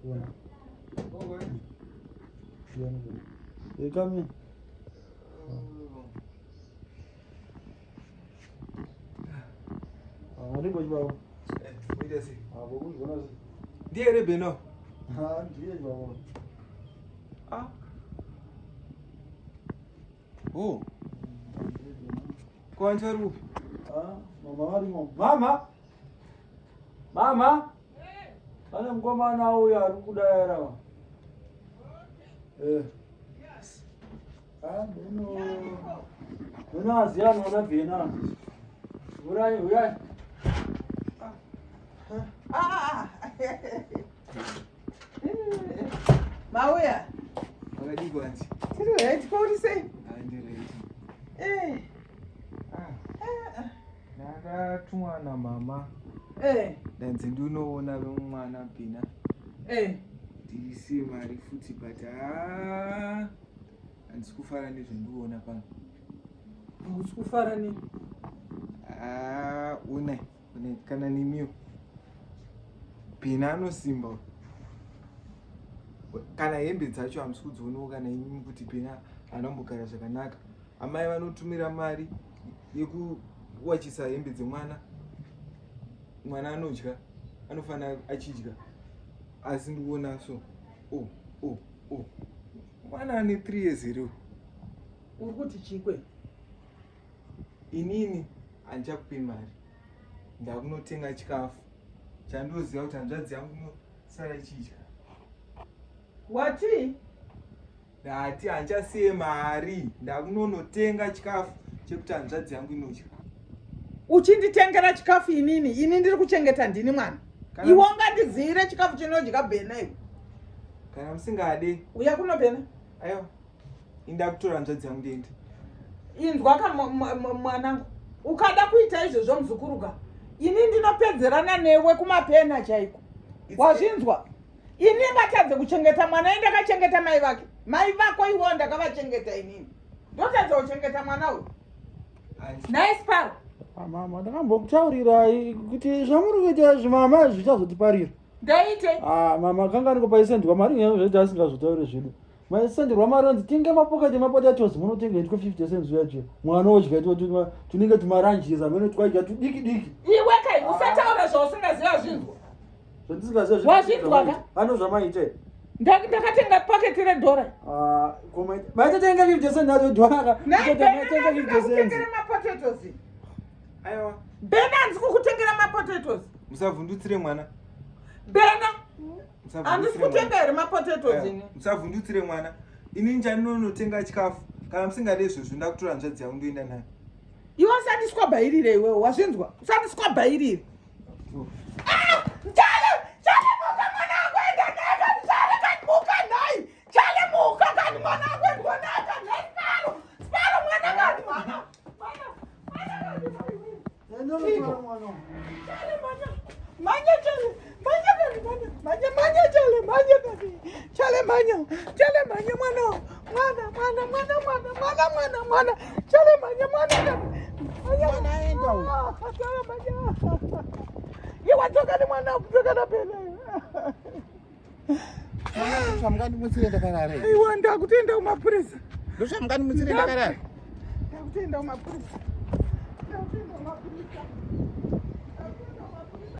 Hey, come here. Ah, ndiko chibaba. Uite sei? Ah, bokuzvona sei? Ndiye here Beno? Ah, ndiye chibaba. Ah. Oh. Ko vanhu vari kupi? Ah, mama varimo. Mama! Mama! Pane mukomana uyo ari kudaira. Eh. Ah, Beno. Beno aziya anoona Bena. Urai, uyai. Ah. Mauya. Makadii kwanzi? Tiri right, kwauri sei? Ah, ndiri right. Eh. Ah. Ndakatumwa namama. Eh. Ndanzi ndinoona vemwana Bhina. Eh. Ndisiye mari futi but ah handisi kufara nezvandikuona pano. Hausi kufara nei? Ah, onai, onai kana nemiwo. Bhina anosimba uyu. Kana hembe dzacho hamusi kudzionawo kana imimi kuti Bhina anombogara zvakanaka. Amai vanotumira mari yekuwachisa hembe dzemwana. Mwana anodya, anofanira achidya. Asi ndikuona so. Oh, oh, oh. Mwana ane 3 years here uyu? Uri kuti chikwe? Inini handichakupi mari. Ndakunotenga chikafu chandoziva kuti hanzvadzi yangu inosara ichidya. Wati? Ndati handichasiye mari, ndakunonotenga chikafu chekuti hanzvadzi yangu inodya. Uchinditengera chikafu inini? Ini ndiri kuchengeta ndini mwana. Kana- Iwe ungandiziire chikafu chinodya Bhena iwe. Kana musingade, Uya kuno Bhena. aiwa, ini ndakutora hanzvadzi yangu ndiende. Inzwa ka mwanangu. Ukada kuita izvozvo muzukuruka, ini ndinopedzerana newe kumapena chaiko. Wazvinzwa? Ini ngatadze kuchengeta mwana, ini ndakachengeta mai vake. Mai vako iwo ndakavachengeta inini. Ndotadza kuchengeta mwana uyu. Nhai Sparrow. Ah, mama, ndakambokutaurirai kuti zvamuri kuita izvi mama zvichazotiparira. Ndaite. Ah, mama kanganiko paisendwa mari nyaya zvaita asingazotaure zvedu. Maisenderwa mari onzi tenge mapoketi emapotatoes munotenga itwa 50 cents uya che. Mwana odya itwa tunenge tumaranjisi amene twaidya tudiki diki. Iwe kai usataura zvausingaziva zvinzwa. Zvandisingaziva Wazvinzwa ka? Ano zvamaita. Ndakatenga paketi redhora. Ah, koma maitotenga 50 cents nacho dhora. Maitotenga 50 cents. Mapotatoes. Aiwa. Bena handisi kukutengera mapotatoes. Musavhundutsire mwana. Bena. Handisi kutenga here mapotatoes ini? Musavhundutsire mwana. Ini ndinonotenga chikafu. Kana musingade izvozvo ndakutora hanzvadzi yangu ndoenda nayo. Iwe usandiswabhairire iwewe, wazvinzwa? Usandiswabhairire. Ah! Chale! Chale muka mwana wangu enda naye kani chale kani muka nhai! Chale muka kani mwana wangu endwa naye kani nhai Sparrow! Sparrow mwana kani mwana! Mwana! Mwana kani Chale mwana! Manya chale! Manya kani mwana! Manya manya chale manya kani! Chale manya! Chale manya mwana! Mwana mwana mwana mwana mwana mwana mwana! Chale manya mwana kani! Manya Mwana aenda uyu. Ah, chale manya! Iwe dzoka ni mwana kudzoka na pele. Zvamungandimutsire ndakarara here? Iwe ndakutenda kumapurisa. Ndozvamungandimutsire ndakarara? Ndakutenda kumapurisa. Ndakutenda kumapurisa.